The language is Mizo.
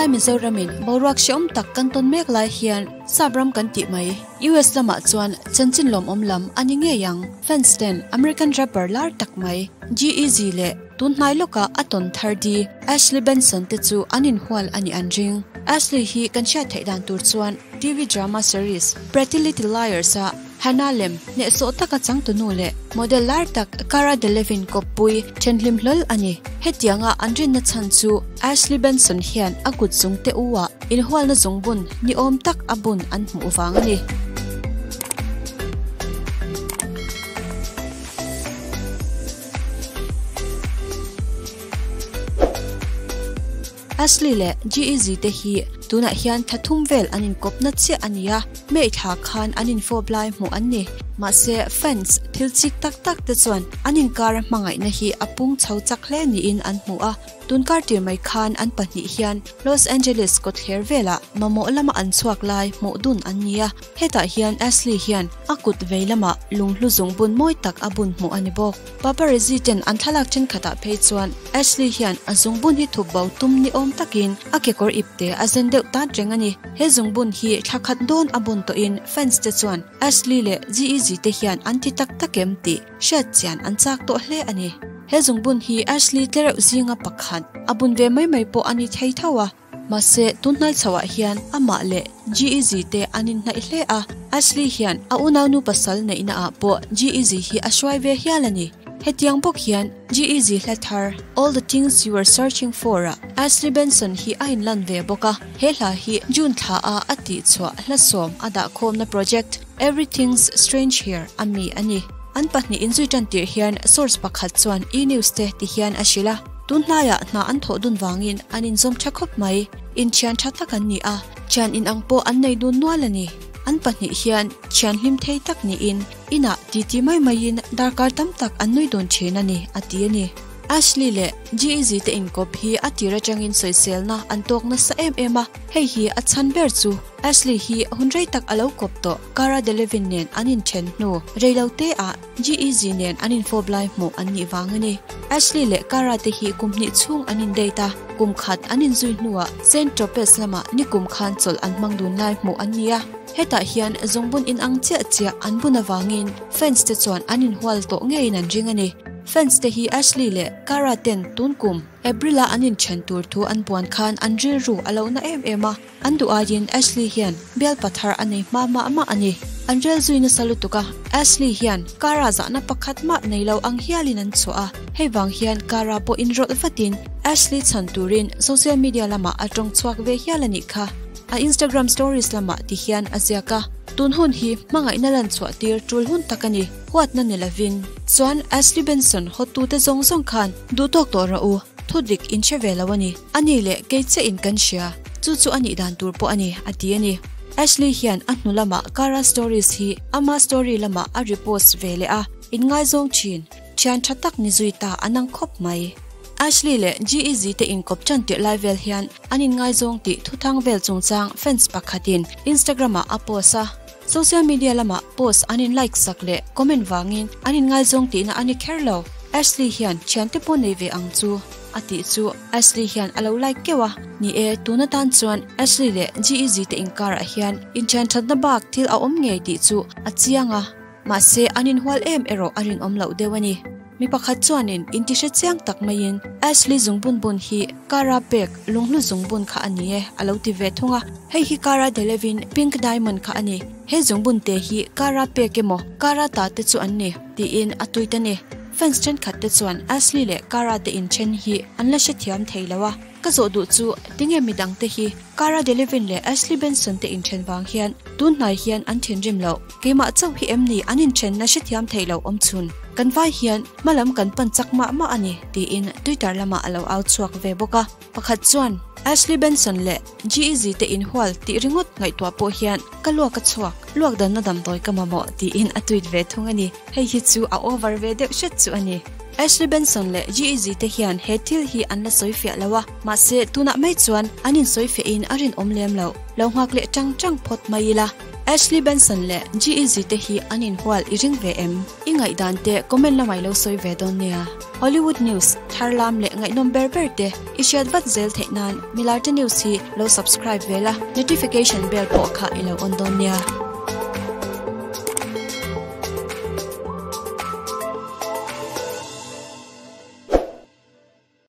Tunlai Mizoramin boruak hrehawm tak kan tawn mek lai hian Sap ram kan tih mai. US lamah chuan chanchin lawmawm lam a ni ngei ang. Fans ten American rapper lar tak mai G-Eazy leh tun hnai lawka a tawn thar di Ashley Benson te chu an inhual a nih an ring. Ashley hi kan hriat theih dan tur chuan TV drama series Pretty Little Liars a Hannah lem hnehsawh taka changtunu leh model lar tak Cara Delevingne kawppui thenhlim hlawl a ni. Hetianga an rinna chhan chu Ashley Benson hian a kut zung te u ah inhualna zungbun ni awm tak a bun an hmuh vang a ni. Ashley leh G-Eazy te hi tunah hian thla thum vel an inkawpna chiah a ni a, May thla khan an infawp lai hmuh an ni. Mahse, fans thil chik tak tak te chuan an inkara hmangaihna hi a pung chho chak hle niin an hmu a. Tunkar tir mai khan an pahnih hian Los Angeles kawtthler velah mamawh lama an chhuak lai hmuh dun an ni a. Hetah hian Ashley hian a kut vei lamah lunghlu zungbun mawi tak a bun hmuh a ni bawk. Paparazzi ten an thlalak thenkhatah phei chuan Ashley hian a zungbun hi thup bo tum ni awm takin a kekawr ipte a zen deuh tat reng a ni. He zungbun hi thla khat dawn a bun tawhin fans te chuan Ashley leh G-Eazy te hian an ti tak tak em tih hriat chian an chak tawh hle a ni. He zungbun hi Ashley tlereuh zinga pakhat a bun ve mai mai pawh a ni thei tho a. Mahse, tunhnai chhoah hian amah leh G-Eazy te an inhnaih hle a, Ashley hian a unaunu pasal neihna ah pawh G-Eazy hi a hruai ve hial a ni. Hetiang bawk hian G-Eazy hla thar All the Things You Were Searching For ah Ashley Benson hi a inlan ve bawk a, he hla hi June thla a a tihchhuah hla sawm a dahkhawmna project Everything's Strange Here a mi a ni. An pahnih inzui tan tirh hian source pakhat chuan E! News te ti hian a hrilh a. Tunhnaiah hna an thawh dun vangin an inzawm tha khawp mai. Inthian tha tak an ni a, thian inang pawh an nei dun nual a ni. An pahnih hian thian hlim thei tak niin inah titi mai maiin darkar tam tak an nui dun thin a ni, a ti a ni. Ashley leh G-Eazy te inkawp hi a tir atangin sawiselna an tawk nasa em em a, hei hi a chhan ber chu Ashley hi hun rei tak a lo kawp tawh Cara Delevingne nen an inthen hnu reilo te ah G-Eazy nen an infawp lai hmuh an nih vang a ni. Ashley leh Cara te hi kum hnih chhung an indate a, kum khat an inzui hnuah Saint Tropez lamah nikum khan chawlh an hmang dun lai hmuh an ni a. Hetah hian zungbun inang chiah chiah an bun avangin fans te chuan an inhual tawh ngeiin an ring a ni. Fans te hi Ashley leh Cara ten tun kum April-a an inthen tur thu an buan khan an rilru a lo na em em a. An duh aiin Ashley hian bial pathar a nei hma mah mah a ni. An rel zui nasa lutuk a, Ashley hian Cara zahna pakhat mah nei lo ang hialin an chhuah a. Hei vang hian Cara pawh inrawlh vatin Ashley chhan turin social media lamah a tawng chhuak ve hial a nih kha. A Instagram stories lamah ti hian a ziak a, Tun hun hi hmangaihna lan chhuah tir tul hun tak a ni, huatna ni lovin. Chuan Ashley Benson hawtute zawng zawng khan duhtawk tawh rawh u, thudik inhre ve lo a ni. A ni leh kei chiah in kan hria, chu chu a nih dan tur pawh a ni, a ti a ni. Ashley hian a hnu lamah Cara Stories hi ama story lamah a repost ve leh a, inngaizawng thin, thian tha tak ni zui ta an ang khawp mai. Ashley leh G-Eazy te inkawp tan tirh lai vel hian an inngaizawng tih thuthang vel chungchang fans pakhatin Instagram ah a post a. Social media lamah post an in like sak leh comment vangin an inngaizawng tihna a ni kher lo. Ashley hian thiante pawh nei ve ang chu. A tih chu Ashley hian a lo like keuh a, ni e, tun atan chuan Ashley leh G-Eazy te inkarah hian inthian thatna bak thil a awm ngei tih chu a chiang a, mahse an inhual em erawh a rinawm loh deuh a ni. Mi pakhat chuanin intihre chiang tak maiin Ashley zungbun bun hi Cara pek lunghlu zungbun kha a ni e a lo ti ve thung a, hei hi Cara Delevingne pink diamond kha a ni, he zungbun te hi Cara pek emaw Cara ta te chu an ni tiin a tweet a ni. Fans thenkhat te chuan Ashley leh Cara te inthen hi an la hrethiam thei lo a, ka zawh duh chu tinge midang te hi Cara Delevingne leh Ashley Benson te inthen vang hian tun hnai hian an thinrim loh, keimah chauh hi em ni an inthen la hrethiam thei lo awm chhun, kan vai hian hmalam kan pan chak mah mah a ni tiin Twitter lamah a lo au chhuak ve bawk a. Pakhat chuan Ashley Benson leh G-Eazy te inhual tih ringawt ngaihtuah pawh hian ka luak a chhuak, luak danna damdawi ka mamawh tiin a tweet ve thung a ni. Hei hi chu a over ve deuh hret chu a ni. Ashley Benson leh G-Eazy te hian he thil hi an la sawi fiah lo a, mahse tunah mai chuan an insawi fiahin a rinawm lem lo. Lo nghak leh tang tang phawt mai ila. Ashley Benson leh G-Eazy te hi an inhual i ring ve em? I ngaihdan te comment lamah i lo sawi ve dawn nia. Hollywood news thar lam leh ngaihnawm ber ber te i hriat vat zel theih nan Milarte News hi lo subscribe ve la, notification bell pawh kha i lo on dawn nia.